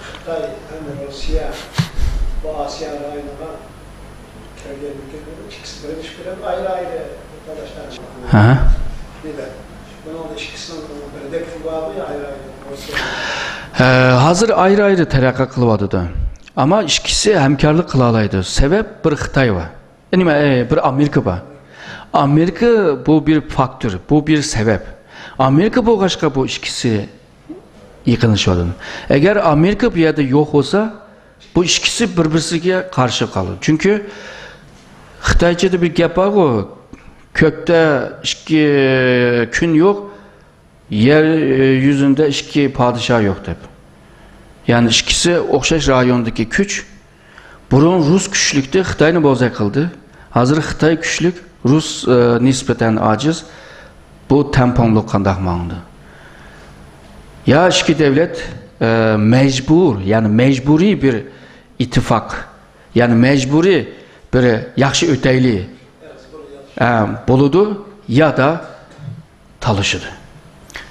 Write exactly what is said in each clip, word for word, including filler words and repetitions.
خىتاي ھەم روسىيە بۇ ئاسىيا رايونىغا كىرگەندىن كېيىن ئىككىسى بىرلىشىپ كېلىپ ئايرى-ئايرى تالاشلار. ھە. دېدى. بۇنىڭدا ئىككىسىنىڭ بىردەكلىكى بارمۇ يا ئايرى-ئايرى؟ روسىيە. ھە، ھازىر ئايرى-ئايرى تەرەققىي قىلىۋاتىدۇ. ئەمما ئىككىسى ھەمكارلىق قىلالايدۇ. سەۋەب بىر خىتاي بار. نېمە، ئە، بىر ئامېرىكا بار. ئامېرىكا بۇ بىر فاكتور، بۇ بىر سەۋەب. ئامېرىكا بولغاچقا بۇ ئىككىسى يېقىنلىشىۋاتىدۇ. ئەگەر ئامېرىكا بۇ يەردە يوق بولسا، بۇ ئىككىسى بىر-بىرسىگە قارشى قالىدۇ. چۈنكى خىتايچىدا بىر گەپ بارغۇ، «كۆكتە ئىككى كۈن يوق، يەر، ئە، يۈزىدە ئىككى پادىشاھ يوق» دەپ. يەنى ئىككىسى ئوخشاش رايوندىكى كۈچ. بۇرۇن رۇس كۈچلۈكتى، خىتاينى بوزەك قىلدى. ھازىر خىتاي كۈچلۈك، رۇس، ئە، نىسبەتەن ئاجىز. بۇ تەڭپۇڭلۇق قانداق ماڭىدۇ؟ يا ئىككى دۆلەت، ئە، مەجبۇر، يەنى مەجبۇرىي بىر ئىتتىپاق، يەنى مەجبۇرىي بىر ياخشى ئۆتەيلى، ئە، بولىدۇ، يا دا تالىشىدۇ.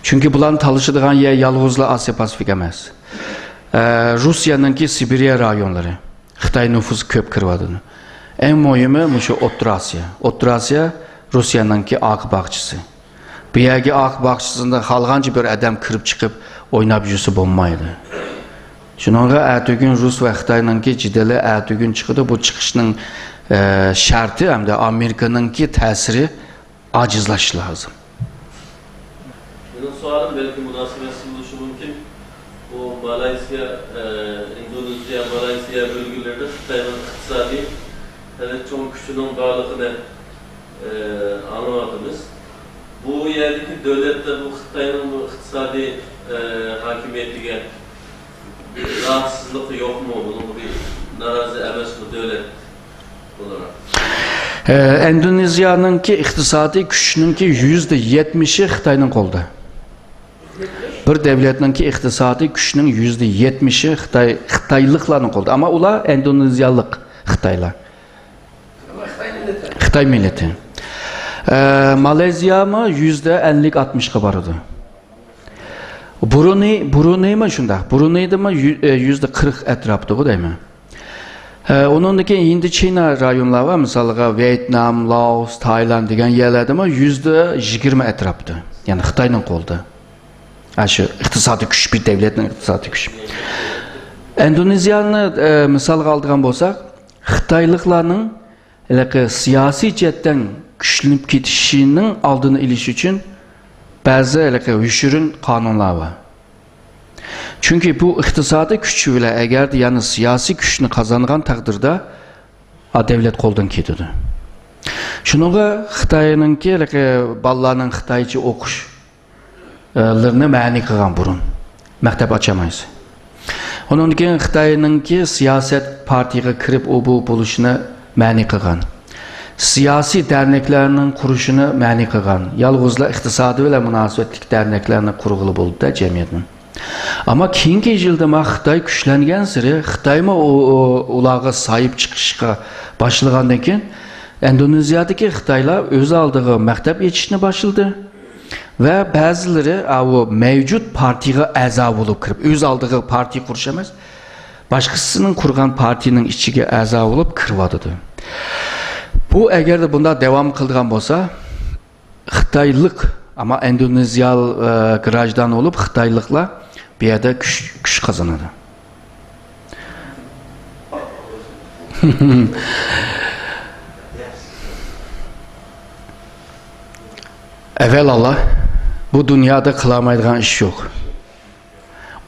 چۈنكى بۇلارنى تالىشىدىغان يەر يالغۇزلا ئاسىيا پاسىفىك ئەمەس. ئە، روسىيەنىڭكى سىبىرىيە رايونلىرى، خىتاي نوفۇسى كۆپ كىرىۋاتىدۇ. ئەڭ مۇھىمى مۇشۇ ئوتتۇرا ئاسىيا. ئوتتۇرا ئاسىيا روسىيەنىڭكى ئارقا باغچىسى. بۇ يەرگە ئارقا باغچىسىدا خالىغانچە بىر ئادەم كىرىپ چىقىپ ئويناپ يۈرسە بولمايدۇ. شۇنىڭغا ئەتىگۈن رۇس ۋە خىتاينىڭكى جېدىلى ئەتىگۈن چىقىدۇ. بۇ چىقىشنىڭ، ئە، شەرتى ھەمدە ئامېرىكىنىڭكى تەسىرى ئاجىزلاشى لازىم. مېنىڭ سوئالىم بەلكى مۇناسىۋەتسىز بولۇشى مۇمكىن. بۇ مالايسىيا، ئە، ئىندونېزىيە، مالايسىيا بۆلگىلىرىدە خىتاينىڭ ئىقتىسادىي خېلى چوڭ كۈچىنىڭ بارلىقىنى، ئە، ئاڭلاۋاتىمىز. بۇ يەردىكى دۆلەتلەر بۇ خىتاينىڭ بۇ ئىقتىسادىي، ئە، ھاكىمىيىتىگە راھەتسىزلىقى يوقمۇ؟ بۇنىڭغا بىر نارازى ئەمەسمۇ دۆلەت ئولاراق؟ ئە، ئىندونېزىيەنىڭكى ئىقتىسادىي كۈچىنىڭكى يۈزدە يەتمىشى خىتاينىڭ قولىدا. بىر دۆلەتنىڭكى ئىقتىسادىي كۈچىنىڭ يۈزدە يەتمىشى خىتاي، خىتايلىقلارنىڭ قولىدا. ئەمما ئۇلار ئىندونېزىيەلىق خىتايلار. خىتاي مىللىتى. ئە، مالايزىيەمۇ يۈزدە ئەللىك ئاتمىشقا بارىدۇ. برۇنېي، برۇنېيمۇ شۇنداق. برۇنېيدىمۇ يۈ-، ئە، يۈزدە قىرىق ئەتراپىدىغۇ دەيمەن. ئە، ئۇنىڭدىن كېيىن ھىندىچىنا رايونلار بار. مىسالغا، ۋيېتنام، لائوس، تايلاند دېگەن يەرلەردىمۇ يۈزدە يىگىرمە ئەتراپىدا. يەنى خىتاينىڭ قولىدا. ئە، شۇ ئىقتىسادىي كۈچ، بىر دۆلەتنىڭ ئىقتىسادىي كۈچى. ئىندونېزىيەنى، ئە، مىسالغا ئالىدىغان بولساق، خىتايلىقلارنىڭ ھېلىقى سىياسىي جەھەتتىن كۈچلىنىپ كېتىشىنىڭ ئالدىنى ئېلىش ئۈچۈن بەزى ھېلىقى يوشۇرۇن قانۇنلار بار. چۈنكى بۇ ئىقتىسادىي كۈچ بىلەن ئەگەردە يەنە سىياسىي كۈچنى قازانغان تەقدىردە، ئا، دۆلەت قولدىن كېتىدۇ. شۇنىڭغا خىتاينىڭكى ھېلىقى بالىلارنىڭ خىتايچە ئوقۇش لىرىنى مەنئى قىلغان بۇرۇن. مەكتەپ ئاچالمايسىز. ئۇنىڭدىن كېيىن خىتاينىڭكى سىياسەت پارتىيىگە كىرىپ ئۇ بۇ بولۇشىنى مەنئى قىلغان. سىياسىي دەرنەكلەرنىڭ قۇرۇشىنى مەنئى قىلغان. يالغۇزلا ئىقتىسادى بىلەن مۇناسىۋەتلىك دەرنەكلەرنى قۇرغىلى بولىدۇ-دە جەمئىيەتنى. ئەمما كېيىنكى يىلدا ما خىتاي كۈچلەنگەنسېرى خىتايمۇ ئۇ، ئۇ، ئۇلارغا ساھىب چىقىشقا باشلىغاندىن كېيىن ئىندونېزىيەدىكى خىتايلار ئۆز ئالدىغا مەكتەپ ئېچىشنى باشلىدى. ۋە بەزىلىرى ئاۋۇ مەۋجۇت پارتىيىغا ئەزا بولۇپ كىرىپ، ئۆز ئالدىغا پارتىيە قۇرۇش ئەمەس، باشقىسىنىڭ قۇرغان پارتىيىنىڭ ئىچىگە ئەزا بولۇپ كىرىۋاتىدۇ. بۇ ئەگەردە بۇنداق داۋام قىلىدىغان بولسا، خىتايلىق، ئەمما ئىندونېزىيال، ئە، گراژدان بولۇپ خىتايلىقلار بۇ يەردە كۈچ، كۈچ قازىنىدۇ. ئەۋەلئاللا، بۇ دۇنيادا قىلالمايدىغان ئىش يوق.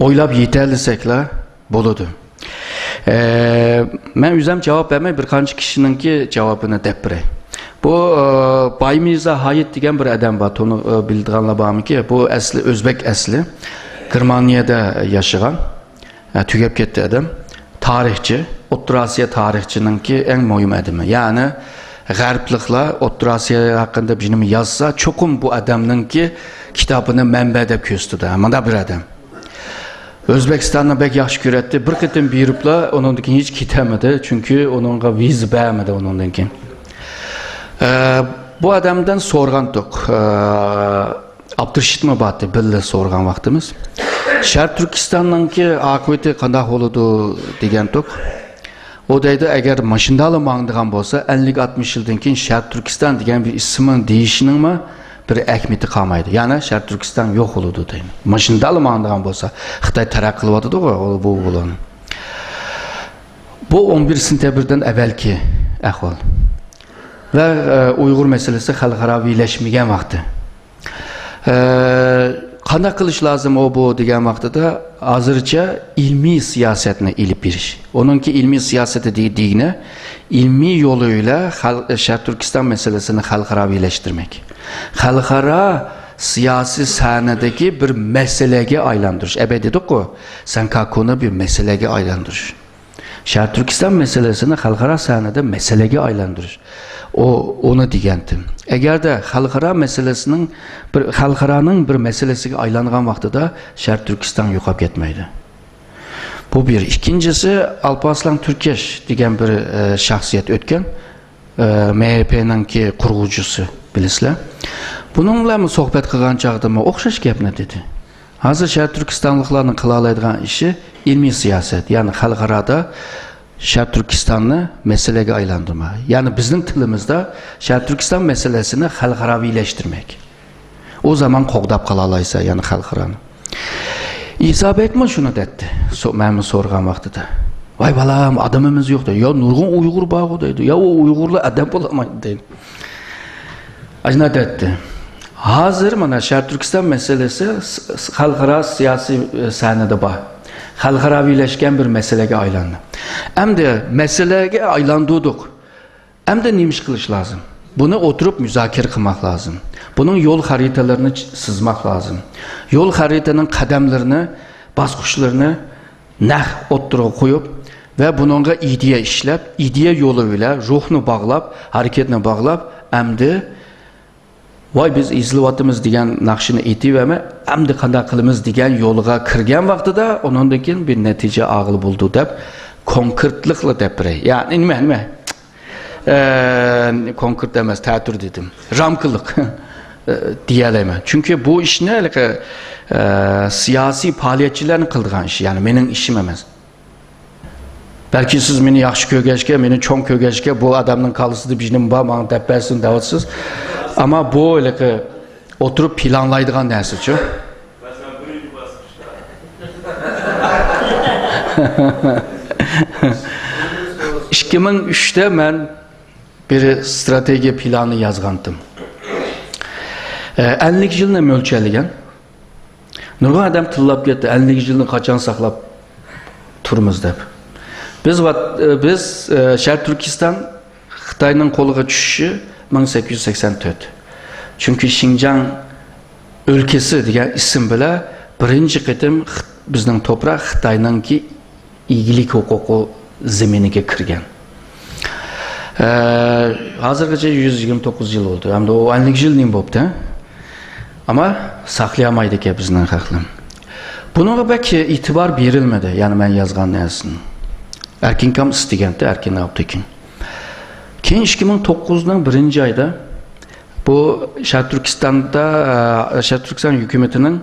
ئويلاپ يېتەلىسەكلا بولىدۇ. ئە، مەن ئۆزۈم جاۋاب بەرمەي، بىر قانچە كىشىنىڭكى جاۋابىنى دەپ بېرەي. بۇ، ئە، بايمىرزا ھايىت دېگەن بىر ئادەم بار، تونۇ-، ئە، بىلىدىغانلار بارمىكى؟ بۇ ئەسلى ئۆزبەك ئەسلى. گېرمانىيەدە ياشىغان. ھە، تۈگەپ كەتتى ئادەم. تارىخچى، ئوتتۇرا ئاسىيا تارىخچىنىڭكى ئەڭ مۇھىم ئادىمى. يەنى غەربلىكلەر ئوتتۇرا ئاسىيا ھەققىدە بىر نېمە يازسا، چوقۇم بۇ ئادەمنىڭكى كىتابىنى مەنبە دەپ كۆرسىتىدۇ. ھە، مۇنداق بىر ئادەم. ئۆزبېكىستاننى بەك ياخشى كۆرەتتى. بىر قېتىم بېرىپلا ئۇنىڭدىن كېيىن ھېچ كېتەلمىدى. چۈنكى ئۇنىڭغا ۋىزا بەرمىدى ئۇنىڭدىن كېيىن. ئە، بۇ ئادەمدىن سورىغانتۇق. ئە، ئابدۇرېشىتمۇ بارتى، بىللە سورىغان ۋاقتىمىز. شەرقىي تۈركىستاننىڭكى ئاقىۋىتى قانداق بولىدۇ دېگەنتۇق. ئۇ دەيدۇ، ئەگەر ماشىنىدالا ماڭىدىغان بولسا، ئەللىك ئاتمىش يىلدىن كېيىن شەرقىي تۈركىستان دېگەن بىر ئىسىمنى دېيىشنىڭمۇ بىر ئەھمىيىتى قالمايدۇ. يەنى شەرقىي تۈركىستان يوق بولىدۇ دەيدۇ. ماشىنىدالا ماڭىدىغان بولسا، خىتاي تەرەققىي قىلىۋاتىدىغۇ، ئۇ، بۇ، بۇلارنى. بۇ ئون بىر سېنتەبىردىن ئەۋۋەلكى ئەھۋال. ۋە، ئە، ئۇيغۇر مەسىلىسى خەلقئاراۋىلەشمىگەن ۋاقتى. ئە، قانداق قىلىش لازىم ئۇ بۇ دېگەن ۋاقتىدا ھازىرچە ئىلمىي سىياسەتنى ئېلىپ بېرىش. ئۇنىڭكى ئىلمىي سىياسىتى دېگىنى ئىلمىي يولى بىلەن خەل-، شەرقىي تۈركىستان مەسىلىسىنى خەلقئاراۋىلەشتۈرمەك. خەلقئارا سىياسىي سەھنىدىكى بىر مەسىلىگە ئايلاندۇرۇش. ئەبەي دېدۇققۇ، سەنكاكۇنى بىر مەسىلىگە ئايلاندۇرۇش. شەرقىي تۈركىستان مەسىلىسىنى خەلقئارا سەھنىدە مەسىلىگە ئايلاندۇرۇش. ئۇ، ئۇنى دېگەنتىم. ئەگەردە خەلقئارا مەسىلىسىنىڭ بىر، خەلقئارانىڭ بىر مەسىلىسىگە ئايلانغان ۋاقتىدا شەرقىي تۈركىستان يوقاپ كەتمەيدۇ. بۇ بىر. ئىككىنچىسى، ئالپارسلان تۈركەش دېگەن بىر، ئە، شەخسىيەت ئۆتكەن. ئە، مەيەپەنىڭكى قۇرغۇچىسى، بىلىسىلەر. بۇنىڭ بىلەنمۇ سۆھبەت قىلغان چاغدىمۇ ئوخشاش گەپنى دېدى. ھازىر شەرقىي تۈركىستانلىقلارنىڭ قىلالايدىغان ئىشى ئىلمىي سىياسەت، يەنى خەلقئارادا شەرقىي تۈركىستاننى مەسىلىگە ئايلاندۇرما. يەنى بىزنىڭ تىلىمىزدا شەرقىي تۈركىستان مەسىلىسىنى خەلقئاراۋىلەشتۈرمەك. ئۇ زامان قوغداپ قالالايسەن، يەنى خەلقئارانى. ئىسا بەگمۇ شۇنى دەتتى، سو-، مەنمۇ سورىغان ۋاقتىدا. ۋاي بالام، ئادىمىمىز يوق دەيدۇ. يا نۇرغۇن ئۇيغۇر بارغۇ دەيدۇ. يا ئۇ ئۇيغۇرلار ئادەم بولالمايدۇ دەيدۇ. ئاشۇنداق دەتتى. ھازىر مانا شەرقىي تۈركىستان مەسىلىسى س-، س-، خەلقئارا سىياسىي، ئە، سەھنىدە بار. خەلقئاراۋىلەشكەن بىر مەسىلىگە ئايلاندى. ئەمدى مەسىلىگە ئايلاندۇردۇق. ئەمدى نېمە ئىش قىلىش لازىم؟ بۇنى ئولتۇرۇپ مۇزاكىرە قىلماق لازىم. بۇنىڭ يول خەرىتىلىرىنى چ-، سىزماق لازىم. يول خەرىتىنىڭ قەدەملىرىنى، باسقۇچلىرىنى نەق ئوتتۇرىغا قويۇپ ۋە بۇنىڭغا ئىدىيە ئىشلەپ، ئىدىيە يولى بىلەن روھنى باغلاپ، ھەرىكەتنى باغلاپ، ئەمدى ۋاي، بىز ئېزىلىۋاتىمىز دېگەن ناخشىنى ئېيتىۋەرمەي، ئەمدى قانداق قىلىمىز دېگەن يولغا كىرگەن ۋاقتىدا، ئۇنىڭدىن كېيىن بىر نەتىجە ئالغىلى بولىدۇ دەپ، كونكرېتلىقلا دەپ بېرەي. يەنى نېمە، نېمە؟ ئە، كونكرېت ئەمەس، تەتۈر دېدىم. رامكىلىق، ئە، دېيەلەيمەن. چۈنكى بۇ ئىشنى ھېلىقى، ئە، سىياسىي پائالىيەتچىلەرنىڭ قىلىدىغان ئىشى، يەنى مېنىڭ ئىشىم ئەمەس. بەلكى سىز مېنى ياخشى كۆرگەچكە، مېنى چوڭ كۆرگەچكە، بۇ ئادەمنىڭ كاللىسىدا بىر نېمە بار، ماڭا دەپ بەرسۇن دەۋاتىسىز. ئەمما بۇ ھېلىقى ئولتۇرۇپ پىلانلايدىغان نەرسىچۇ. ئىككى مىڭ ئۈچتە مەن بىر ستراتېگىيە پىلانى يازغانتىم. ئەللىك يىلنى مۆلچەرلىگەن. نۇرغۇن ئادەم تىللاپ كەتتى، ئەللىك يىلنى قاچان ساقلاپ تۇرىمىز دەپ. بىز ۋات-، بىز، ئە، شەرقىي تۈركىستان خىتاينىڭ قولىغا چۈشۈشى مىڭ سەككىز يۈز سەكسەن تۆت. چۈنكى شىنجاڭ ئۆلكىسى دېگەن ئىسىم بىلەن بىرىنچى قېتىم خىت-، بىزنىڭ توپراق خىتاينىڭكى ئىگىلىك ھوقۇقى زېمىنىگە كىرگەن. ئە، ھازىرغىچە يۈز يىگىرمە توققۇز يىل بولدى. ئەمدى ئۇ ئەللىك يىل نېمە بوپتۇ؟ ئەمما ساقلىيالمايدىكەن بىزنىڭ خەقلەر. بۇنىڭغا بەك ئېتىبار بېرىلمىدى. يەنى مەن يازغان نەرسىنى. ئەركىن كام ئىستىگەنتى، ئەركىن ئالپتېكىن. كېيىن ئىككى مىڭ توققۇزنىڭ بىرىنچى ئايدا بۇ شەرقىي تۈركىستاندا، ئە، شەرقىي تۈركىستان ھۆكۈمىتىنىڭ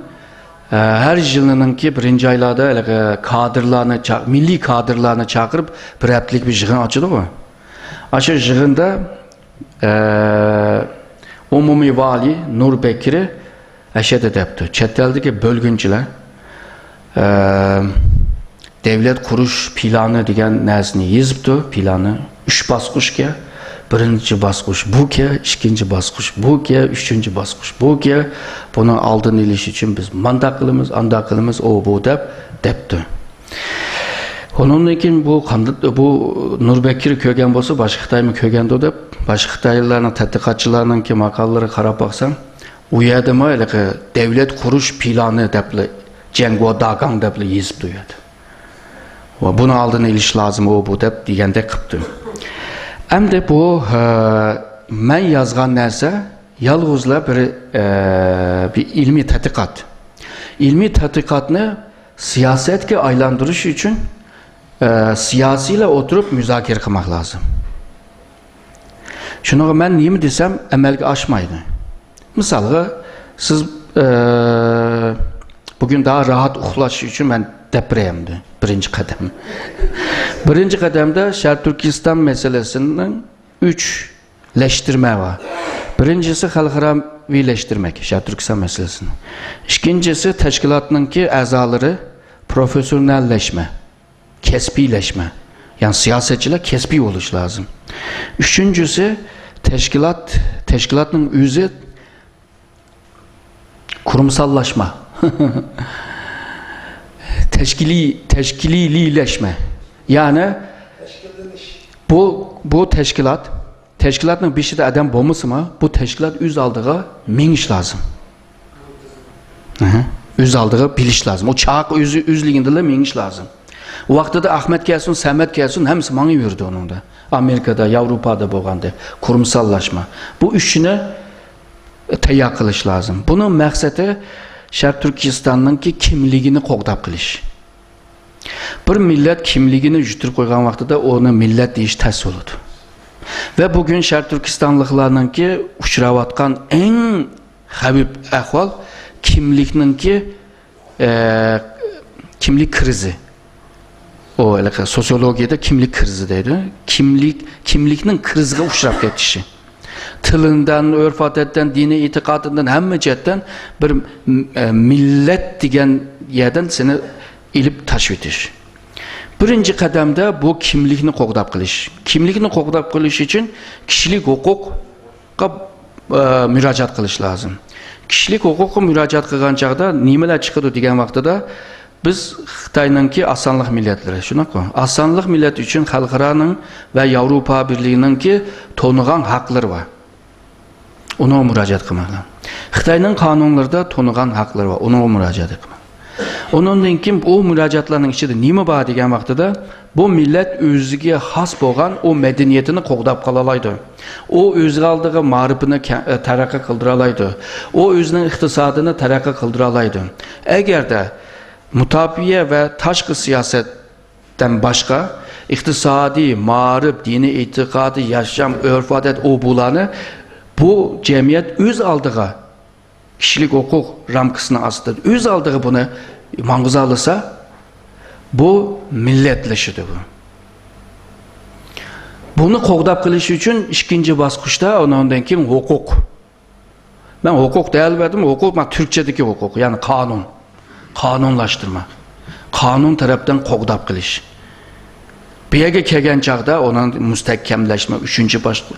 ئە، ھەر يىلىنىڭكى بىرىنچى ئايلاردا ھېلىقى كادىرلارنى چا-، مىللىي كادىرلارنى چاقىرىپ، بىر ھەپتىلىك بىر يىغىن ئاچىدىغۇ. ئاشۇ يىغىندا، ئە، ئومۇمىي ۋالىي نۇر بەكرى ئەشەدە دەپتۇ. چەت ئەلدىكى بۆلگۈنچىلەر، ئە، دەۋلەت قۇرۇش پىلانى دېگەن نەرسىنى يېزىپتۇ، پىلانى. ئۈچ باسقۇچكەن. بىرىنچى باسقۇچ بۇكەن، ئىككىنچى باسقۇچ بۇكەن، ئۈچىنچى باسقۇچ بۇكەن. بۇنىڭ ئالدىنى ئېلىش ئۈچۈن بىز مانداق قىلىمىز، ئانداق قىلىمىز، ئۇ بۇ دەپ دەپتۇ. ئۇنىڭدىن كېيىن بۇ قانداق، بۇ نۇر بەكرى كۆرگەن بولسا، باشقا خىتايمۇ كۆرگەندۇ دەپ، باشقا خىتايلارنىڭ تەتقىقاتچىلارنىڭكى ماقالىلىرىغا قاراپ باقساڭ، ئۇ يەردىمۇ ھېلىقى دەۋلەت قۇرۇش پىلانى دەپلا، جيەنگۇ داگاڭ دەپلا يېزىپتۇ ئۇ يەردە. ۋە بۇنىڭ ئالدىنى ئېلىش لازىم، ئۇ بۇ دەپ دېگەندەك قىپتۇ. ئەمدى بۇ، ھە، مەن يازغان نەرسە يالغۇزلا بىر، ئە، بىر ئىلمىي تەتقىقات. ئىلمىي تەتقىقاتنى سىياسەتكە ئايلاندۇرۇش ئۈچۈن، ئە، سىياسىيلار ئولتۇرۇپ مۇزاكىرە قىلماق لازىم. شۇنىڭغا مەن نېمە دېسەم ئەمەلگە ئاشمايدۇ. مىسالغا، سىز، ئە، بۈگۈن داھا راھەت ئۇخلاش ئۈچۈن مەن دەپ بېرەي ئەمدى. بىرىنچى قەدەم. بىرىنچى قەدەمدە شەرقىي تۈركىستان مەسىلىسىنىڭ ئۈچلەشتۈرمە بار. بىرىنچىسى خەلقئاراۋىلەشتۈرمەك شەرقىي تۈركىستان مەسىلىسىنى. ئىككىنچىسى تەشكىلاتنىڭكى ئەزالىرى پروفېسسىوناللاشما، كەسپىيلەشمە، يەنى سىياسەتچىلەر كەسپىي بولۇشى لازىم. ئۈچىنچىسى تەشكىلات، تەشكىلاتنىڭ ئۆزى كۇرۇمساللاشما. تەشكىلىي، تەشكىلىيلەشمە. يەنى بۇ، بۇ تەشكىلات، تەشكىلاتنىڭ بېشىدا ئادەم بولمىسىمۇ، بۇ تەشكىلات ئۆز ئالدىغا مېڭىش لازىم. ئەھە. ئۆز ئالدىغا بىلىش لازىم. ئۇ چاقى ئۆزى، ئۆزلۈكىدىنلا مېڭىش لازىم. ۋاقتىدا ئەخمەت كەلسۇن، سەمەت كەلسۇن، ھەممىسى ماڭىۋېرىدۇ ئۇنىڭدا. ئامېرىكادا، ياۋروپادا بولغاندا كۇرۇمساللاشما. بۇ ئۈچىنى تەييار قىلىش لازىم. بۇنىڭ مەقسىتى شەرقىي تۈركىستاننىڭكى كىملىكىنى قوغداپ قېلىش. بىر مىللەت كىملىكىنى يىتىرىپ قويغان ۋاقتىدا ئۇنى مىللەت دېيىش تەس بولىدۇ. ۋە بۈگۈن شەرقىي تۈركىستانلىقلارنىڭكى ئۇچراۋاتقان ئەڭ خەۋپ ئەھۋال كىملىكنىڭكى، ئە، كىملىك كرىزى. ئۇ ھېلىقى سوسىيولوگىيەدە كىملىك كرىزى دەيدۇ. كىملىك، كىملىكنىڭ كرىزىغا ئۇچراپ كېتىشى. تىلىدىن، ئۆرپ-ئادەتتىن، دىنىي ئېتىقادىدىن، ھەممە جەھەتتىن بىر، ئە، مىللەت دېگەن يەردىن سېنى ئېلىپ تاشلىۋېتىش. بىرىنچى قەدەمدە بۇ كىملىكنى قوغداپ قېلىش. كىملىكنى قوغداپ قېلىش ئۈچۈن كىشىلىك ھوقۇق ھوقۇققا، ئە، مۇراجىئەت قىلىش لازىم. كىشىلىك ھوقۇققا مۇراجىئەت قىلغان چاغدا نېمىلەر چىقىدۇ دېگەن ۋاقتىدا، بىز خىتاينىڭكى ئاز سانلىق مىللەتلىرى، شۇنداققۇ؟ ئاز سانلىق مىللەت ئۈچۈن خەلقئارانىڭ ۋە ياۋروپا بىرلىكىنىڭكى تونۇغان ھەقلىرى بار. ئۇنىڭغا مۇراجىئەت قىلماقلا. خىتاينىڭ قانۇنلىرىدا تونۇغان ھەقلىرى بار. ئۇنىڭغا مۇراجىئەت قىلماق. ئۇنىڭدىن كېيىن ئۇ مۇراجىئەتلەرنىڭ ئىچىدە نېمە بار دېگەن ۋاقتىدا، بۇ مىللەت ئۆزىگە خاس بولغان ئۇ مەدەنىيىتىنى قوغداپ قالالايدۇ. ئۇ ئۆز ئالدىغا مائارىپىنى كە-، تەرەققىي قىلدۇرالايدۇ. ئۇ ئۆزىنىڭ ئىقتىسادىنى تەرەققىي قىلدۇرالايدۇ. ئەگەردە مۇداپىئە ۋە تاشقى سىياسەتتىن باشقا، ئىقتىسادىي، مائارىپ، دىنىي ئېتىقادى، ياشام، ئۆرپ-ئادەت، ئۇ بۇلارنى بۇ جەمئىيەت ئۆز ئالدىغا كىشىلىك ھوقۇق رامكىسىنىڭ ئاستىدا ئۆز ئالدىغا بۇنى ماڭغۇزالىسا، بۇ مىللەتلىشىدۇ بۇ. بۇنى قوغداپ قېلىش ئۈچۈن ئىككىنچى باسقۇچتا ئۇنىڭدىن كېيىن ھوقۇق. مەن ھوقۇق دەۋەردىم، ھوقۇق، مانا تۈركچىدىكى ھوقۇق، يەنى قانۇن. قانۇنلاشتۇرما. قانۇن تەرەپتىن قوغداپ قېلىش. بۇ يەرگە كەلگەن چاغدا ئۇنىڭ مۇستەھكەملەشمە ئۈچىنچى باسقۇچ.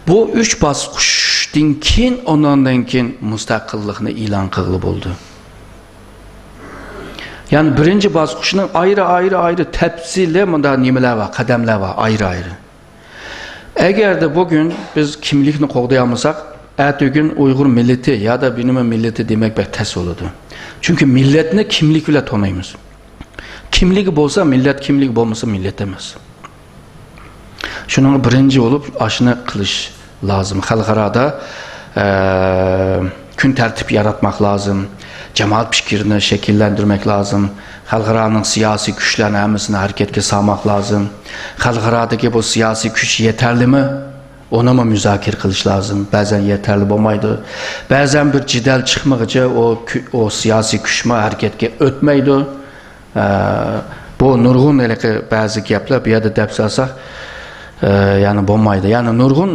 بۇ ئۈچ باسقۇچتىن كېيىن، ئۇنىڭدىن كېيىن مۇستەقىللىقنى ئېلان قىلغىلى بولىدۇ. يەنى بىرىنچى باسقۇچنىڭ ئايرى، ئايرى، ئايرى تەپسىلىي مۇنداق نېمىلەر بار، قەدەملەر بار، ئايرى، ئايرى. ئەگەردە بۈگۈن بىز كىملىكنى قوغدىيالمىساق، ئەتىگۈن ئۇيغۇر مىللىتى يا دا بىنىمە مىللىتى دېمەك بەك تەس بولىدۇ. چۈنكى مىللەتنى كىملىك بىلەن تونۇيمىز. كىملىكى بولسا مىللەت، كىملىكى بولمىسا مىللەت ئەمەس. شۇنىڭغا بىرىنچى بولۇپ ئاشۇنى قىلىش لازىم. خەلقئارادا، ئە، كۈن تەرتىپ ياراتماق لازىم. جامائەت پىكرىنى شەكىللەندۈرمەك لازىم. خەلقئارانىڭ سىياسىي كۈچلەرنى ھەممىسىنى ھەرىكەتكە سالماق لازىم. خەلقئارادىكى بۇ سىياسىي كۈچ يېتەرلىمۇ؟ ئۇنىمۇ مۇزاكىرە قىلىش لازىم. بەزەن يېتەرلىك بولمايدۇ. بەزەن بىر جېدەل چىقمىغىچە ئۇ كۈ-، ئۇ سىياسىي كۈچمۇ ھەرىكەتكە ئۆتمەيدۇ. ئە، بۇ نۇرغۇن ھېلىقى بەزى گەپلەر بۇ يەردە دەپ سالساق، ئە، يەنى بولمايدۇ. يەنى نۇرغۇن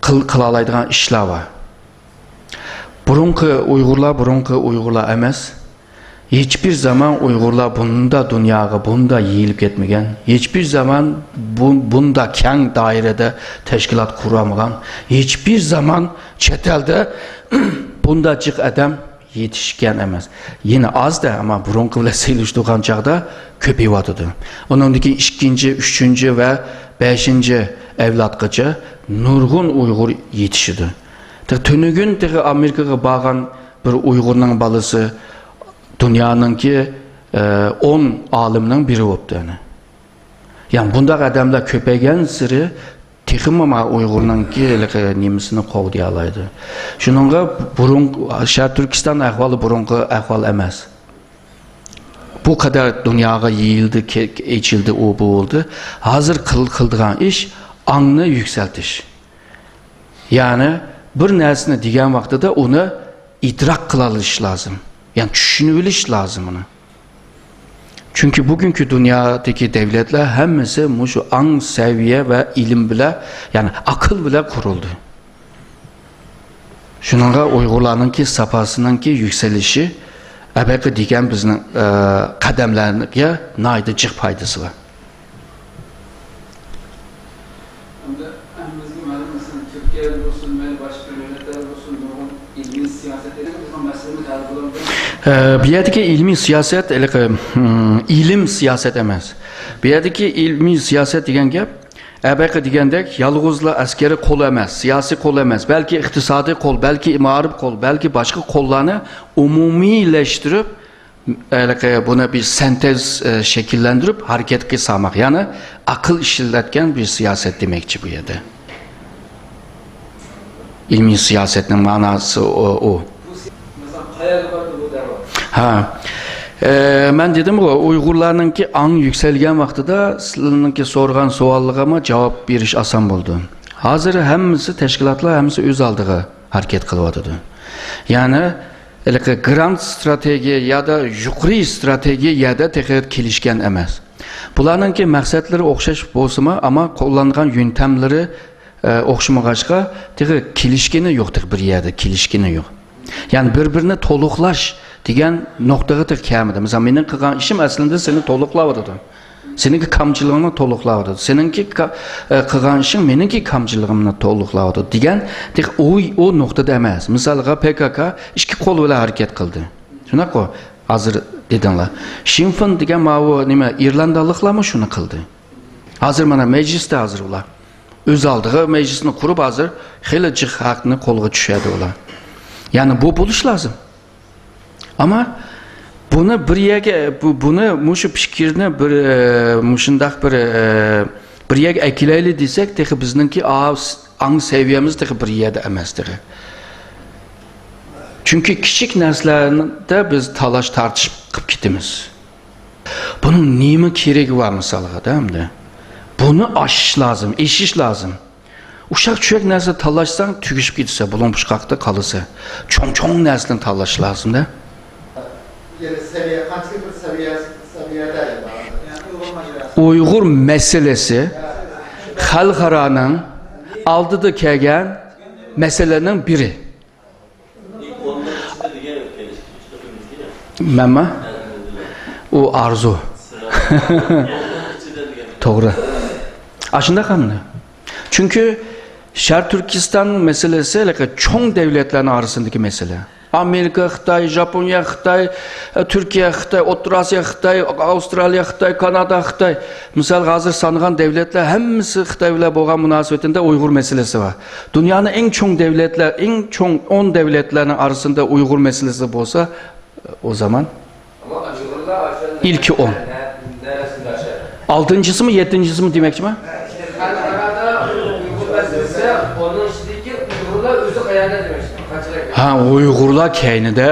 قىل-، قىلالايدىغان ئىشلار بار. بۇرۇنقى ئۇيغۇرلار بۇرۇنقى ئۇيغۇرلار ئەمەس. ھېچبىر زامان ئۇيغۇرلار بۇنداق دۇنياغا بۇنداق يېيىلىپ كەتمىگەن. ھېچبىر زامان بۇ-، بۇنداق كەڭ دائىرىدە تەشكىلات قۇرالمىغان. ھېچبىر زامان چەت ئەلدە بۇنداق جىق ئادەم يېتىشكەن ئەمەس. يەنە ئاز-دە، ئەمما بۇرۇنقى بىلەن سېلىشتۇرغان چاغدا كۆپىيىۋاتىدۇ. ئۇنىڭدىن كېيىن ئىككىنچى، ئۈچىنچى ۋە بەشىنچى ئەۋلادقىچە نۇرغۇن ئۇيغۇر يېتىشىدۇ. تېخى تۈنۈگۈن تېخى ئامېرىكىغا بارغان بىر ئۇيغۇرنىڭ بالىسى دۇنيانىڭكى، ئە، ئون ئالىمنىڭ بىرى بوپتۇ، يەنى. يەنى بۇنداق ئادەملەر كۆپەيگەنسېرى تېخىمۇ ما ئۇيغۇرنىڭكى ھېلىقى نېمىسىنى قوغدىيالايدۇ. شۇنىڭغا بۇرۇن، شەرقىي تۈركىستان ئەھۋالى بۇرۇنقى ئەھۋال ئەمەس. بۇ قەدەر دۇنياغا يېيىلدى، كە-، ئېچىلدى، ئۇ بۇ بولدى. ھازىر قىل-، قىلىدىغان ئىش ئاڭنى يۈكسەلتىش. يەنى بىر نەرسىنى دېگەن ۋاقتىدا ئۇنى ئىدراك قىلالىشى لازىم. يەنى چۈشىنىۋېلىش لازىم ئۇنى. چۈنكى بۈگۈنكى دۇنيادىكى دەۋلەتلەر ھەممىسى مۇشۇ ئاڭ سەۋىيە ۋە ئىلىم بىلەن، يەنى ئاقىل بىلەن قۇرۇلدى. شۇنىڭغا ئۇيغۇرلارنىڭكى ساپاسىنىڭكى يۈكسىلىشى ئەبەقى دېگەن بىزنىڭ، ئە، قەدەملەرگە ناھايىتى جىق پايدىسى بار. ئەمدى ھەممىمىزگە مەلۇم، مەسىلەن، تۈركىيەدە بولسۇن، مەيلى باشقا مىللەتلەردە بولسۇن، نۇرغۇن ئىلمىي سىياسەت، بىزنىڭ مەسىلىمىز ھەل بولامدۇ؟ ئە، بۇ يەردىكى ئىلمىي سىياسەت، ھېلىقى، ھىم، ئىلىم سىياسەت ئەمەس. بۇ يەردىكى ئىلمىي سىياسەت دېگەن گەپ، ئەبەقى دېگەندەك، يالغۇزلا ئەسكەرىي قول ئەمەس، سىياسىي قول ئەمەس، بەلكى ئىقتىسادىي قول، بەلكى مائارىپ قول، بەلكى باشقا قوللارنى ئومۇمىيلەشتۈرۈپ، ھېلىقى بۇنى بىر سىنتېز، ئە، شەكىللەندۈرۈپ ھەرىكەتكە سالماق. يەنى ئاقىل ئىشلەتكەن بىر سىياسەت دېمەكچى بۇ يەردە. ئىلمىي سىياسەتنىڭ مەناسى ئۇ، ئۇ. مەسىلەن، قەيەرگە باردى بۇ دەۋا؟ ھە. ئە، مەن دېدىمغۇ، ئۇيغۇرلارنىڭكى ئاڭ يۈكسەلگەن ۋاقتىدا سىلەرنىڭكى سورىغان سوئاللىرىغىمۇ جاۋاب بېرىش ئاسان بولىدۇ. ھازىر ھەممىسى تەشكىلاتلار ھەممىسى ئۆز ئالدىغا ھەرىكەت قىلىۋاتىدۇ. يەنى ھېلىقى گراند ستراتېگىيە يادا يۇقىرى ستراتېگىيە يەردە تېخى كېلىشكەن ئەمەس. بۇلارنىڭكى مەقسەتلىرى ئوخشاش بولسىمۇ، ئەمما قوللانغان يۆنتەملىرى، ئە، ئوخشىمىغاچقا، تېخى كېلىشكىنى يوق، تېخى بىر يەردە كېلىشكىنى يوق. يەنى بىر-بىرىنى تولۇقلاش دېگەن نۇقتىغا تېخى كەلمىدى. مىسال، مېنىڭ قىلغان ئىشىم ئەسلىدە سېنى تولۇقلاۋاتىدۇ. سېنىڭكى كامچىلىقىڭنى تولۇقلاۋاتىدۇ. سېنىڭكى كا-، ئە، قىلغان ئىشىڭ مېنىڭكى كامچىلىقىمنى تولۇقلاۋاتىدۇ دېگەن تېخى ئۇ، ئۇ نۇقتىدا ئەمەس. مىسالغا، پې كې كې ئىككى قول بىلەن ھەرىكەت قىلدى. شۇنداققۇ؟ ھازىر دېدىڭلار. شىنفېن دېگەن ماۋۇ نېمە، ئىرلاندالىقلارمۇ شۇنى قىلدى. ھازىر مانا مەجلىستە ھازىر ئۇلار. ئۆز ئالدىغا مەجلىسنى قۇرۇپ، ھازىر خېلى جىق ھەقنى قولغا چۈشۈردى ئۇلار. يەنى بۇ بولۇش لازىم. ئەمما بۇنى بىر يەرگە، بۇ، بۇنى، مۇشۇ پىكىرنى بىر، ئە، مۇشۇنداق بىر، ئە، بىر يەرگە ئەكېلەيلى دېسەك، تېخى بىزنىڭكى ئا-، ئاڭ سەۋىيەمىز تېخى بىر يەردە ئەمەس تېخى. چۈنكى كىچىك نەرسىلەردە بىز تالاش تارتىش قىلىپ كېتىمىز. بۇنىڭ نېمە كېرىكى بار مىسالغا دە ئەمدى؟ بۇنى ئاشىش لازىم، ئېشىش لازىم. ئۇششاق چۈشەك نەرسە تاللاشساڭ، تۈگىشىپ كېتىسەن، بۇلۇڭ پۇچقاقتا قالىسەن. چوڭ-چوڭ نەرسىلەرنى تاللاش لازىم-دە. يەنى سەۋىيە، قانچىلىك بىر سەۋىيە، سەۋىيەدە ئۇيغۇر مەسىلىسى خەلقئارانىڭ ئالدىدا كەلگەن مەسىلىنىڭ بىرى. مەنما؟ ئۇ ئارزۇ. توغرا. ئاشۇنداق ئەمدى. چۈنكى شەرقىي تۈركىستان مەسىلىسى ھېلىقى چوڭ دەۋلەتلەرنىڭ ئارىسىدىكى مەسىلە. ئامېرىكا، خىتاي، ژاپونىيە، خىتاي، تۈركىيە، خىتاي، ئوتتۇرا ئاسىيا، خىتاي، ئاۋسترالىيە، خىتاي، كانادا، خىتاي. مىسالغا، ھازىر سانىغان دەۋلەتلەر ھەممىسى خىتاي بىلەن بولغان مۇناسىۋىتىدە ئۇيغۇر مەسىلىسى بار. دۇنيانىڭ ئەڭ چوڭ دەۋلەتلەر، ئەڭ چوڭ ئون دەۋلەتلەرنىڭ ئارىسىدا ئۇيغۇر مەسىلىسى بولسا، ئۇ زامان ئىلكى ئون. ئالتىنچىسىمۇ، يەتتىنچىسىمۇ دېمەكچىمەن؟ ھە، ئۇيغۇرلار كەينىدە.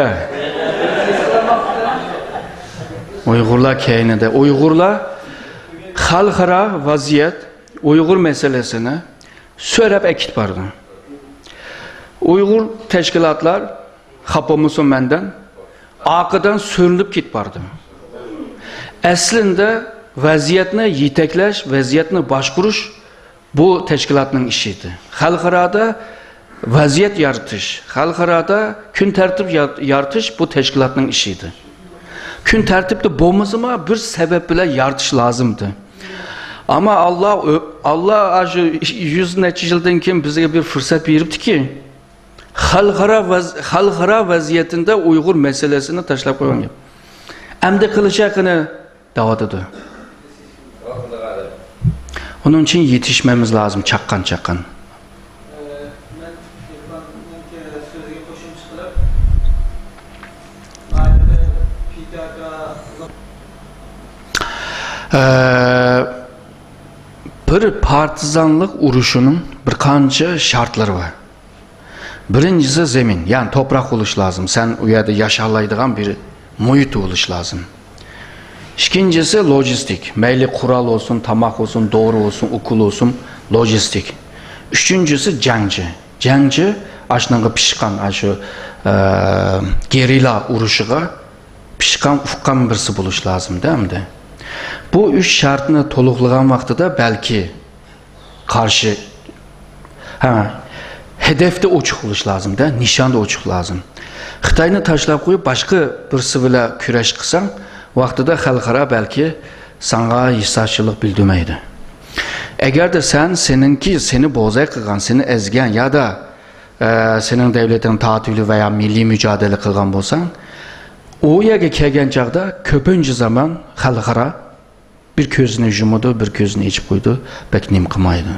ئۇيغۇرلار كەينىدە. ئۇيغۇرلار خەلقئارا ۋەزىيەت، ئۇيغۇر مەسىلىسىنى سۆرەپ ئەكېتىپ بارىدۇ. ئۇيغۇر تەشكىلاتلار خاپا بولمىسۇن مەندىن، ئارقىدىن سۆرىلىپ كېتىپ بارىدۇ. ئەسلىندە ۋەزىيەتنى يېتەكلەش، ۋەزىيەتنى باشقۇرۇش بۇ تەشكىلاتنىڭ ئىشى ئىدى. خەلقئارادا ۋەزىيەت يارىتىش، خەلقئارادا كۈن تەرتىپ يار-، يارىتىش بۇ تەشكىلاتنىڭ ئىشى ئىدى. كۈن تەرتىپتە بولمىسىمۇ، بىر سەۋەب بىلەن يارىتىش لازىمدى. ئەمما ئاللا، ئاللا شۇ يۈز نەچچە يىلدىن كېيىن بىزگە بىر پۇرسەت بېرىپتىكى، خەلقئارا ۋەز-، خەلقئارا ۋەزىيىتىدە ئۇيغۇر مەسىلىسىنى تاشلاپ قويغان گەپ. ئەمدى قىلىش ھەققىنى دەۋاتىدۇ. ئۇنىڭ ئۈچۈن يېتىشمەيمىز لازىم، چاققان-چاققان. ئە، بىر پارتىزانلىق ئۇرۇشىنىڭ بىر قانچە شەرتلىرى بار. بىرىنچىسى زېمىن، يەنى توپراق بولۇش لازىم. سەن ئۇ يەردە ياشالايدىغان بىر مۇھىت بولۇش لازىم. ئىككىنچىسى لوجىستىك، مەيلى قورال بولسۇن، تاماق بولسۇن، دورا بولسۇن، ئوكۇل بولسۇن، لوجىستىك. ئۈچىنچىسى جەڭچى. جەڭچى ئاشۇنىڭغا پىشقان، ئاشۇ، ئە، گېرىلا ئۇرۇشىغا پىشقان، ئۇققان بىرسى بولۇش لازىمدە ئەمدى. بۇ ئۈچ شەرتنى تولۇقلىغان ۋاقتىدا بەلكى قارشى، ھە، ھەدەپتە ئوچۇق بولۇش لازىمدە، نىشاندا ئوچۇق لازىم. خىتاينى تاشلاپ قويۇپ، باشقا بىرسى بىلەن كۈرەش قىلساڭ، ۋاقتىدا خەلقئارا بەلكى ساڭا ھېسداشچىلىق بىلدۈرمەيدۇ. ئەگەردە سەن، سېنىڭكى، سېنى بوزەك قىلغان، سېنى ئەزگەن يادا، ئە، سېنىڭ دەۋلىتىڭ تارتىۋېلىپ ۋەيا مىللىي مۇجادىلە قىلغان بولساڭ، ئۇ يەرگە كەلگەن چاغدا كۆپىنچە زامان خەلقئارا بىر كۆزىنى يۇمىدۇ، بىر كۆزىنى ئېچىپ قويىدۇ، بەك نېمە قىلمايدۇ.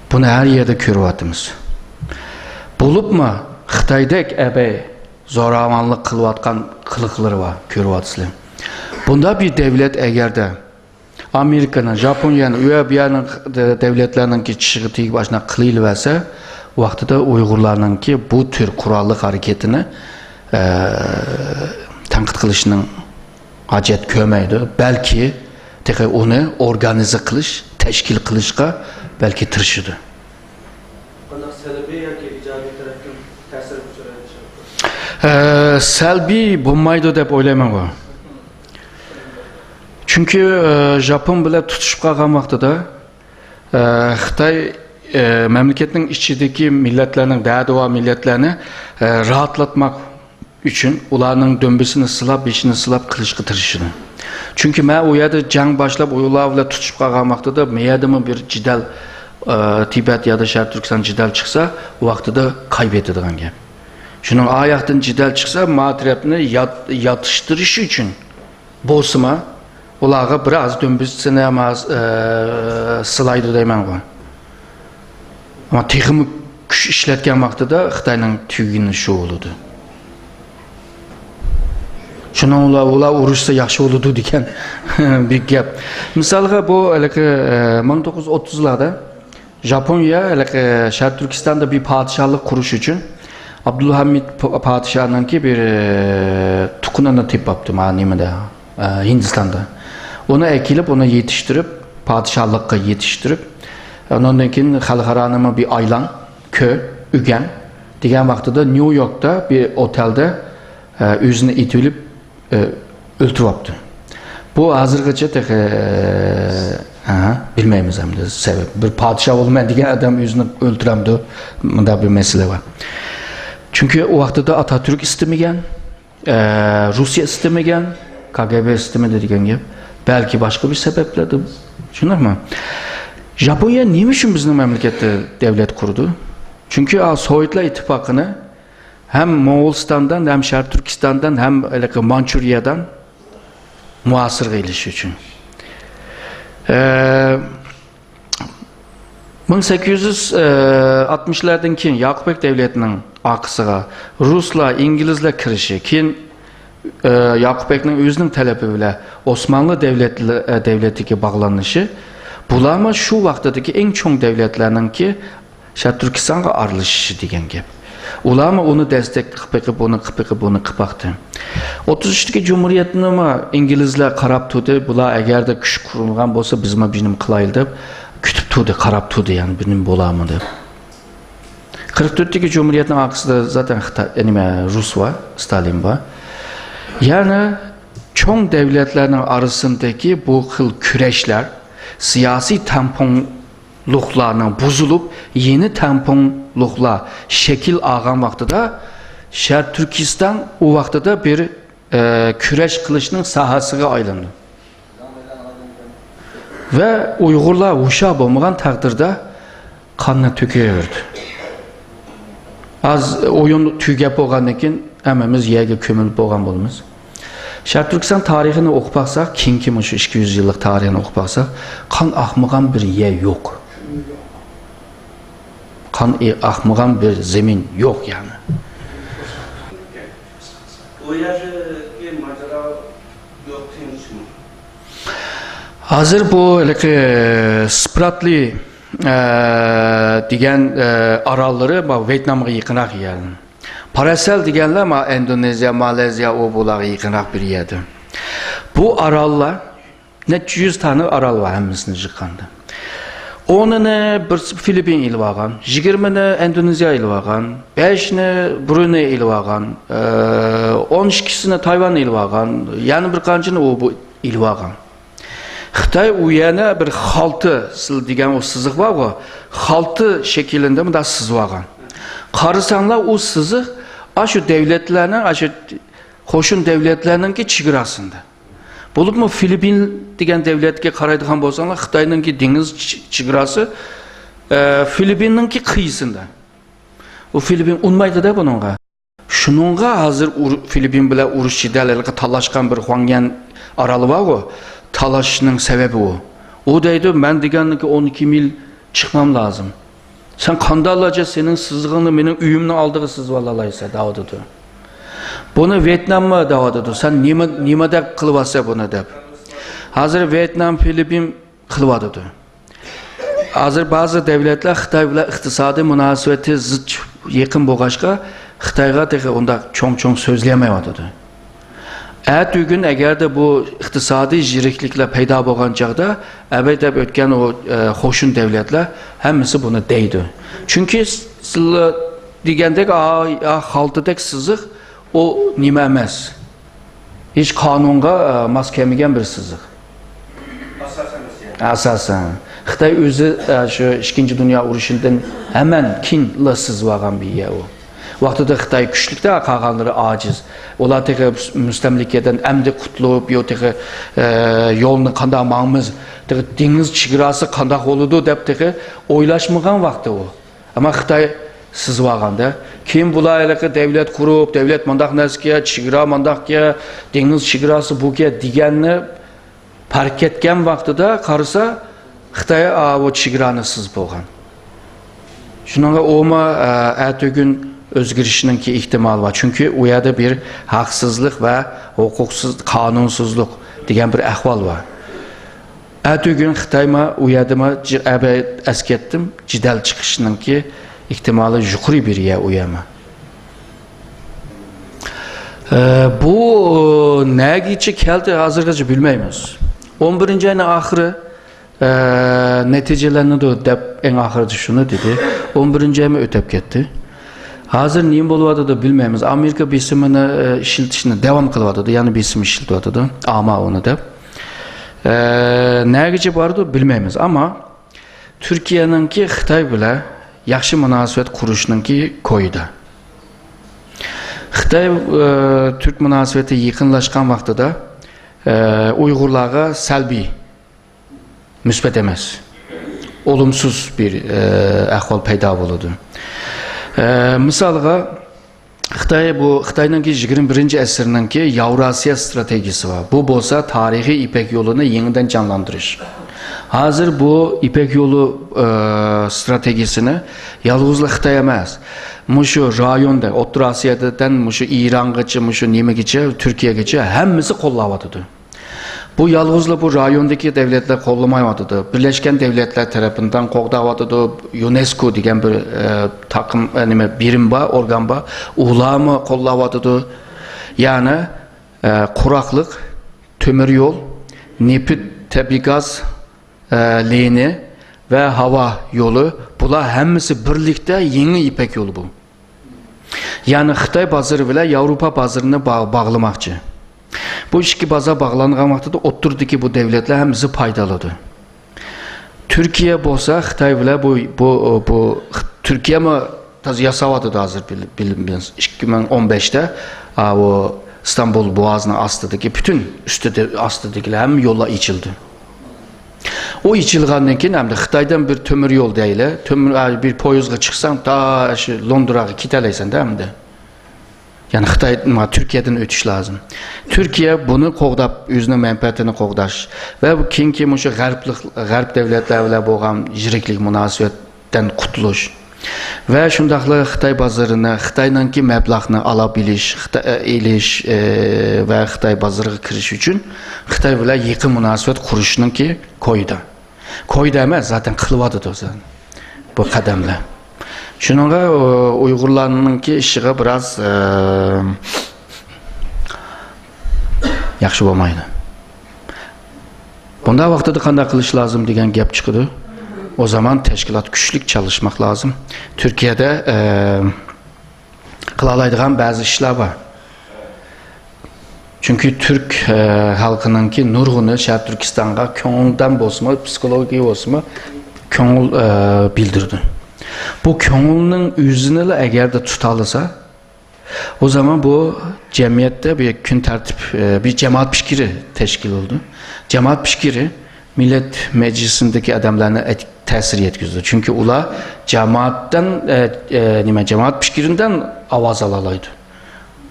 بۇنى ھەر يەردە كۆرۈۋاتىمىز. بولۇپمۇ خىتايدەك ئەبەي زوراۋانلىق قىلىۋاتقان قىلىقلىرى بار، كۆرۈۋاتىسىلەر. بۇنداق بىر دەۋلەت ئەگەردە ئامېرىكىنىڭ، ژاپونىيەنىڭ، ئۇ يەر بۇ يەرنىڭ دەۋلەتلەرنىڭكى چىشىغا تېگىپ ئاشۇنداق قىلىۋەرسە، ۋاقتىدا ئۇيغۇرلارنىڭكى بۇ تۈر قوراللىق ھەرىكىتىنى، ئە، تەنقىد قىلىشنىڭ ھاجەت كۆرمەيدۇ. بەلكى تېخى ئۇنى ئورگانىزە قىلىش، تەشكىل قىلىشقا بەلكى تىرىشىدۇ. قانداق سەلبىي ياكى ئىجابىي تەرەپتىن تەسىرگە ئۇچرايدۇ؟ ئە، سەلبىي بولمايدۇ دەپ ئويلايمەن بۇ. چۈنكى، ئە، ژاپون بىلەن تۇتۇشۇپ قالغان ۋاقتىدا، ئە، خىتاي، ئە، مەملىكەتنىڭ ئىچىدىكى مىللەتلەرنىڭ، دەردى بار مىللەتلەرنى، ئە، راھەتلەتمەك ئۈچۈن ئۇلارنىڭ دۈمبىسىنى سىلاپ، بېشىنى سىلاپ قىلىشقا تىرىشىدۇ. چۈنكى مەن ئۇ يەردە جەڭ باشلاپ، ئۇيغۇرلار بىلەن تۇتۇشۇپ قالغان ۋاقتىدا، مەيەردىمۇ بىر جېدەل، ئە، تىبەت يادا شەرقىي تۈركىستان جېدەل چىقسا، ۋاقتىدا قايبېتىدىغان گەپ. شۇنىڭ ئاياقتىن جېدەل چىقسا، ما تەرەپنى يات-، ياتىشتۇرۇش ئۈچۈن بولسىمۇ، ئۇلارغا بىر ئاز دۈمبىسىنى ئەمما، ئە، سىلايدۇ دەيمەنغۇ. ئەمما تېخىمۇ كۈچ ئىشلەتكەن ۋاقتىدا خىتاينىڭ تۈگىگىنى شۇ بولىدۇ. شۇنىڭ ئۇلار، ئۇلار ئۇرۇشسا ياخشى بولىدۇ دېگەن بىر گەپ. مىسالغا، بۇ ھېلىقى، ئە، مىڭ توققۇز يۈز ئوتتۇزلاردا ژاپونىيە ھېلىقى شەرقىي تۈركىستاندا بىر پادىشاھلىق قۇرۇش ئۈچۈن ئابدۇلھامىد پ-، پادىشاھنىڭكى بىر، ئە، تۇقىنىنى تېپىپتۇ، مانا نېمىدە، ئە، ھىندىستاندا. ئۇنى ئەكېلىپ، ئۇنى يېتىشتۈرۈپ، پادىشاھلىققا يېتىشتۈرۈپ، ئۇنىڭدىن كېيىن خەلقئارانىمۇ بىر ئايلان، كۆر، ئۆگەن دېگەن ۋاقتىدا نيۇ يوركتا بىر ئوتەلدە، ئە، ئۆزىنى ئېتىۋېلىپ، ئۆلتۈرۈۋاپتۇ. بۇ ھازىرغىچە تېخى، ھە، بىلمەيمىز ئەمدى سەۋەب. بىر پادىشاھ بولىمەن دېگەن ئادەم ئۆزىنى ئۆلتۈرەمدۇ؟ مۇنداق بىر مەسىلە بار. چۈنكى ئۇ ۋاقتىدا ئاتاتۈرك ئىستىمىگەن، ئە، روسىيە ئىستىمىگەن، كاگېبې ئىستىمىدى دېگەن گەپ. بەلكى باشقا بىر سەۋەبلەردۇر. شۇنداقمۇ؟ ژاپونىيە نېمە ئۈچۈن بىزنىڭ مەملىكەتتە دەۋلەت قۇردى؟ چۈنكى، ئا، سوۋېتلار ئىتتىپاقىنى ھەم موڭغۇلىستاندىن، ھەم شەرقىي تۈركىستاندىن، ھەم ھېلىقى مانچۇرىيەدىن مۇھاسىرىگە ئېلىش ئۈچۈن. ئە، مىڭ سەككىز يۈز ئاتمىشلاردىن كېيىن ياقۇپ بەگ دەۋلىتىنىڭ ئارقىسىغا رۇسلار، ئىنگلىزلار كىرىشى، كېيىن، ئە، ياقۇپ بەگنىڭ ئۆزىنىڭ تەلىپى بىلەن ئوسمانلى دەۋلەت-، ئە، دەۋلىتىگە باغلىنىشى، بۇلارمۇ شۇ ۋاقتىدىكى ئەڭ چوڭ دەۋلەتلەرنىڭكى شەرقىي تۈركىستانغا ئارىلىشىشى دېگەن گەپ. ئۇلارمۇ ئۇنى دەستەك قىلىپ بېقىپ، بۇنى قىلىپ بېقىپ، بۇنى قىلىپ باقتى. ئوتتۇز ئۈچتىكى جۇمھۇرىيەتنىمۇ ئىنگلىزلار قاراپ تۇردى، بۇلار ئەگەردە كۈچ قۇرۇلغان بولسا، بىزمۇ بىنىم قىلايلى دەپ كۈتۈپ تۇردى، قاراپ تۇردى، يەنى بىنىم بولارمۇ دەپ. قىرىق تۆتتىكى جۇمھۇرىيەتنىڭ ئارقىسىدا زاتەن خىتاي، نېمە، رۇس بار، ستالىن بار. يەنى چوڭ دەۋلەتلەرنىڭ ئارىسىندىكى بۇ خىل كۈرەشلەر سىياسىي تەڭپۇڭ لۇقلارنىڭ بۇزۇلۇپ، يېڭى تەڭپۇڭلۇقلار شەكىل ئالغان ۋاقتىدا، شەرقىي تۈركىستان ئۇ ۋاقتىدا بىر، ئە، كۈرەش قىلىشنىڭ ساھەسىگە ئايلاندى. ۋە ئۇيغۇرلار ھوشيار بولمىغان تەقدىردە، قاننى تۆكۈۋەردى. ئاز ئويۇن تۈگەپ بولغاندىن كېيىن، ھەممىمىز يەرگە كۆمۈلۈپ بولغان بولىمىز. شەرقىي تۈركىستان تارىخىنى ئوقۇپ باقساق، كېيىنكى مۇشۇ ئىككى يۈز يىللىق تارىخىنى ئوقۇپ باقساق، قان ئاقمىغان بىر يەر يوق. قان ئاقمىغان بىر زېمىن يوق، يەنى. ئۇ يەردىكى ماجىرا يوق، تىنچمۇ؟ ھازىر بۇ ھېلىقى سپراتلى، ئە، دېگەن، ئە، ئاراللىرى، ما، ۋيېتنامغا يېقىنراق يەر. پاراسەل دېگەنلەر، ما، ئىندونېزىيە، مالايزىيە، ئۇ بۇلارغا يېقىنراق بىر يەردە. بۇ ئاراللار، نەچچە يۈز تانە ئارال بار، ھەممىسىنى يىغقاندا. ئونىنى بىر فىلىپپىن ئېلىۋالغان، يىگىرمىنى ئىندونېزىيە ئېلىۋالغان، بەشنى برۇنېي ئېلىۋالغان، ئە، ئون ئىككىسىنى تايۋان ئېلىۋالغان، يەنە بىر قانچىنى ئۇ بۇ ئېلىۋالغان. خىتاي ئۇ يەنە بىر خالتا سىل دېگەن ئۇ سىزىق بارغۇ، خالتا شەكلىدە مۇنداق سىزىۋالغان. قارىساڭلار ئۇ سىزىق ئاشۇ دەۋلەتلەرنىڭ، ئاشۇ قوشۇن دەۋلەتلەرنىڭكى چېگراسىندا. بولۇپمۇ فىلىپپىن دېگەن دەۋلەتكە قارايدىغان بولساڭلار، خىتاينىڭكى دېڭىز چ-، چېگراسى، ئە، فىلىپپىننىڭكى قىيىسىندا. ئۇ فىلىپپىن ئۇنىمايدۇ-دە بۇنىڭغا. شۇنىڭغا ھازىر ئۇر-، فىلىپپىن بىلەن ئۇرۇش جېدەل ھېلىقى تالاشقان بىر خۇاڭيەن ئارالى بارغۇ، تالاشنىڭ سەۋەبى ئۇ. ئۇ دەيدۇ، مەن دېگەندىكى ئون ئىككى مىل چىقمام لازىم. سەن قانداقلارچە سېنىڭ سىزىقىڭنى مېنىڭ ئۆيۈمنىڭ ئالدىغا سىزىۋالالايسەن دەۋاتىدۇ. بۇنى ۋيېتناممۇ دەۋاتىدۇ. سەن نېمە، نېمىدەك قىلىۋاتىسەن بۇنى دەپ. ھازىر ۋيېتنام، فىلىپپىن قىلىۋاتىدۇ. ھازىر بەزى دەۋلەتلەر خىتاي بىلەن ئىقتىسادىي مۇناسىۋىتى زىچ يېقىن بولغاچقا، خىتايغا تېخى ئۇنداق چوڭ-چوڭ سۆزلىيەلمەيۋاتىدۇ. ئەتىگۈن ئەگەردە بۇ ئىقتىسادىي يىرىكلىكلەر پەيدا بولغان چاغدا، ئەبەي دەپ ئۆتكەن ئۇ، ئە، قوشۇن دەۋلەتلەر ھەممىسى بۇنى دەيدۇ. چۈنكى سىلەر دېگەندەك، ئا، ئا، خالتىدەك سىزىق، ئۇ نېمە ئەمەس. ھېچ قانۇنغا، ئە، ماس كەلمىگەن بىر سىزىق. ئاساسەن. خىتاي ئۆزى، ئە، شۇ ئىككىنچى دۇنيا ئۇرۇشىدىن ھەمەن كېيىنلا سىزىۋالغان بىر يەر ئۇ. ۋاقتىدا خىتاي كۈچلۈك-دە، قالغانلىرى ئاجىز. ئۇلار تېخى مۇستەملىكىدىن ئەمدى قۇتۇلۇپ، يو تېخى، ئە، يولنى قانداق ماڭىمىز، تېخى دېڭىز چېگراسى قانداق بولىدۇ دەپ تېخى ئويلاشمىغان ۋاقتى ئۇ. ئەمما خىتاي سىزىۋالغاندا، كېيىن بۇلار ھېلىقى دەۋلەت قۇرۇپ، دەۋلەت مانداق نەرسىكەن، چېگرا مانداقكەن، دېڭىز چېگراسى بۇكەن دېگەننى پەرق كەتكەن ۋاقتىدا قارىسا، خىتاي ئاۋۇ چېگرانى سىزىپ بولغان. شۇنىڭغا ئۇمۇ، ئە، ئەتىگۈن ئۆزگىرىشنىڭكى ئېھتىمالى بار. چۈنكى ئۇ يەردە بىر ھەقسىزلىق ۋە ھوقۇقسىز، قانۇنسىزلىق دېگەن بىر ئەھۋال بار. ئەتىگۈن خىتايمۇ ئۇ يەردىمۇ جى-، ئەبەي ئەسكەرتتىم، جېدەل چىقىشنىڭكى ئېھتىمالى يۇقىرى بىر يەر ئۇ يەرمۇ. ئە، بۇ نەگىچە كەلدى، ھازىرغىچە بىلمەيمىز. ئون بىرىنچى ئاينىڭ ئاخىرى، ئە، نەتىجىلىنىدۇ دەپ ئەڭ ئاخىرىدا شۇنى دېدى. ئون بىرىنچى ئايمۇ ئۆتۈپ كەتتى. ھازىر نېمە بولۇۋاتىدۇ بىلمەيمىز. ئامېرىكا بېسىمىنى، ئە، ئىشلىتىشنى داۋام قىلىۋاتىدۇ، يەنە بېسىم ئىشلىتىۋاتىدۇ، ئاما ئۇنى دەپ. ئە، نەگىچە بارىدۇ بىلمەيمىز. ئەمما تۈركىيەنىڭكى خىتاي بىلەن ياخشى مۇناسىۋەت قۇرۇشنىڭكى كويىدا. خىتاي، ئە، تۈرك مۇناسىۋىتى يېقىنلاشقان ۋاقتىدا، ئە، ئۇيغۇرلارغا سەلبىي، مۇسبەت ئەمەس، ئولۇمسىز بىر، ئە، ئەھۋال پەيدا بولىدۇ. ئە، مىسالغا، خىتاي بۇ، خىتاينىڭكى يىگىرمە بىرىنچى ئەسىرنىڭكى ياۋراسىيە ستراتېگىيىسى بار. بۇ بولسا تارىخىي يىپەك يولىنى يېڭىدىن جانلاندۇرۇش. ھازىر بۇ يىپەك يولى، ئە، ستراتېگىيىسىنى يالغۇزلا خىتاي ئەمەس، مۇشۇ رايوندا، ئوتتۇرا ئاسىيادىن مۇشۇ ئىرانغىچە، مۇشۇ نېمىگىچە، تۈركىيەگىچە ھەممىسى قوللاۋاتىدۇ. بۇ يالغۇزلا بۇ رايوندىكى دەۋلەتلەر قوللىمايۋاتىدۇ. بىرلەشكەن دەۋلەتلەر تەرىپىدىن قوغداۋاتىدۇ. يۇنېسكو دېگەن بىر، ئە، تاقىم، ئە، نېمە، بىرىم بار، ئورگان بار. ئۇلارمۇ قوللاۋاتىدۇ. يەنى، ئە، قۇراقلىق، تۆمۈر يول، نېفىت، تەبىئىي گاز، ئە، لىنى ۋە ھاۋا يولى، بۇلار ھەممىسى بىرلىكتە يېڭى يىپەك يولى بۇ. يەنى خىتاي بازىرى بىلەن ياۋروپا بازىرىنى باغ-، باغلىماقچى. بۇ ئىككى بازار باغلانغان ۋاقتىدا ئوتتۇرىدىكى بۇ دەۋلەتلەر ھەممىسى پايدا ئالىدۇ. تۈركىيە بولسا خىتاي بىلەن بۇ، بۇ، بۇ، تۈركىيەمۇ تازا ياساۋاتىدۇ ھازىر بىل-، بىل-، بىلىمىز. ئىككى مىڭ ئون بەشتە، ئا، ئۇ ئىستانبۇل بوغازىنىڭ ئاستىدىكى پۈتۈن ئۈستىدە، ئاستىدىكىلەر ھەممە يوللار ئېچىلدى. ئۇ ئېچىلغاندىن كېيىن ئەمدى خىتايدىن بىر تۆمۈر يول دەيلى، تۆمۈر، ئە، بىر پويىزغا چىقساڭ، تا شۇ لوندراغا كېتەلەيسەن-دە ئەمدى. يەنى خىتاي، ما، تۈركىيەدىن ئۆتۈش لازىم. تۈركىيە بۇنى قوغداپ، ئۆزىنىڭ مەنپەئەتىنى قوغداش ۋە بۇ كېيىنكى مۇشۇ غەربلىق، غەرب دەۋلەتلەر بىلەن بولغان يىرىكلىك مۇناسىۋەتتىن قۇتۇلۇش ۋە شۇنداقلا خىتاي بازىرىنى، خىتاينىڭكى مەبلەغنى ئالاپ ئېلىش، خىتا-، ئېلىش، ئى، ۋە خىتاي بازىرىغا كىرىش ئۈچۈن خىتاي بىلەن يېقىن مۇناسىۋەت قۇرۇشنىڭكى كويىدا. كويدا ئەمەس، زاتەن قىلىۋاتىدۇ زاتەن بۇ قەدەملەر. شۇنىڭغا، ئۇ، ئۇيغۇرلارنىڭكى ئىشىغا بىراز، ئە، ياخشى بولمايدۇ. بۇنداق ۋاقتىدا قانداق قىلىش لازىم دېگەن گەپ چىقىدۇ. ئۇ زامان تەشكىلات كۈچلۈك چالىشماق لازىم. تۈركىيەدە، ئە، قىلالايدىغان بەزى ئىشلار بار. چۈنكى تۈرك، ئە، خەلقىنىڭكى نۇرغۇنى شەرقىي تۈركىستانغا كۆڭۈلدىن بولسىمۇ، پسىخولوگىيە بولسىمۇ، كۆڭۈل، ئە، بىلدۈردى. بۇ كۆڭۈلنىڭ ئۆزىنىلا ئەگەردە تۇتالىسا، ئۇ زامان بۇ جەمئىيەتتە بىر كۈن تەرتىپ، ئە، بىر جامائەت پىكرى تەشكىل بولىدۇ. جامائەت پىكرى مىللەت مەجلىسىندىكى ئادەملەرنى ئەت-، تەسىر يەتكۈزىدۇ. چۈنكى ئۇلار جامائەتتىن، ئە، ئە، نېمە، جامائەت پىكرىدىن ئاۋاز ئالالايدۇ.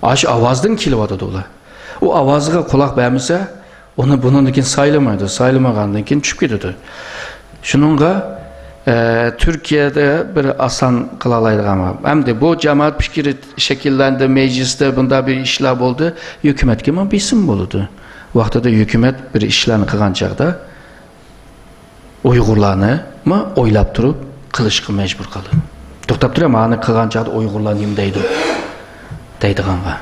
ئاشۇ ئاۋازدىن كېلىۋاتىدۇ ئۇلار. ئۇ ئاۋازغا قۇلاق بەرمىسە، ئۇنى بۇنىڭدىن كېيىن سايلىمايدۇ. سايلىمىغاندىن كېيىن چۈشۈپ كېتىدۇ. شۇنىڭغا، ئە، تۈركىيەدە بىر ئاسان قىلالايدىغان بار. ئەمدى بۇ جامائەت پىكرى شەكىللەندى، مەجلىستە بۇنداق بىر ئىشلار بولدى. ھۆكۈمەتكىمۇ بېسىم بولىدۇ. ۋاقتىدا ھۆكۈمەت بىر ئىشلارنى قىلغان چاغدا، ئۇيغۇرلارنىمۇ ئويلاپ تۇرۇپ قىلىشقا مەجبۇر قىلىدۇ. توختاپ تۇرۇڭ، مانا قىلغان چاغدا ئۇيغۇرلار نېمە دەيدۇ؟ دەيدىغانغا.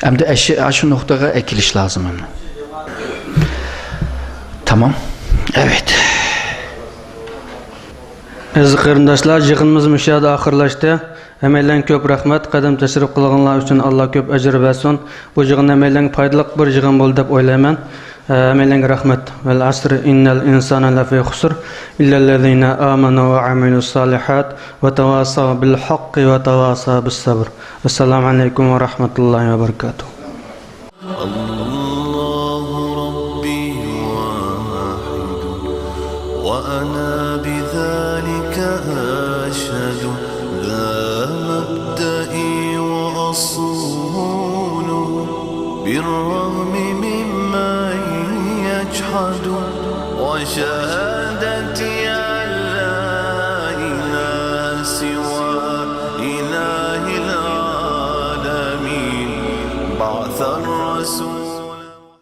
ئەمدى ئاشۇ، ئاشۇ نۇقتىغا ئەكېلىش لازىم ئەمدى. تامام. ئەۋەت. ئەزىز قېرىنداشلار، يىغىنىمىز مۇشۇ يەردە ئاخىرلاشتى. ھەممەيلەنگە كۆپ رەھمەت، قەدەم تەشرىپ قىلغانلار ئۈچۈن ئاللا كۆپ ئەجىر بەرسۇن. بۇ يىغىن ھەممەيلەنگە پايدىلىق بىر يىغىن بولدى دەپ ئويلايمەن. ھەممەيلەنگە رەھمەت. ۋەل ئەسرى ئىننەل ئىنسانە لەفى خۇسر، ئىللەللەزىنە ئامەنۇ ۋە ئەمىلۇس سالىھات ۋە تەۋاسەۋ بىل ھەققى ۋە تەۋاسەۋ بىس سەبر. ئەسسالامۇ ئەلەيكۇم ۋە رەھمەتۇللاھى ۋە بەرىكاتۇھ. الله ربي واحد، وأنا بذلك أشهد. ذا مبدئي وأصوله، بالرغم ممن يجحد، وشهادتي أن لا إله سوى إله العالمين. بعث الرسول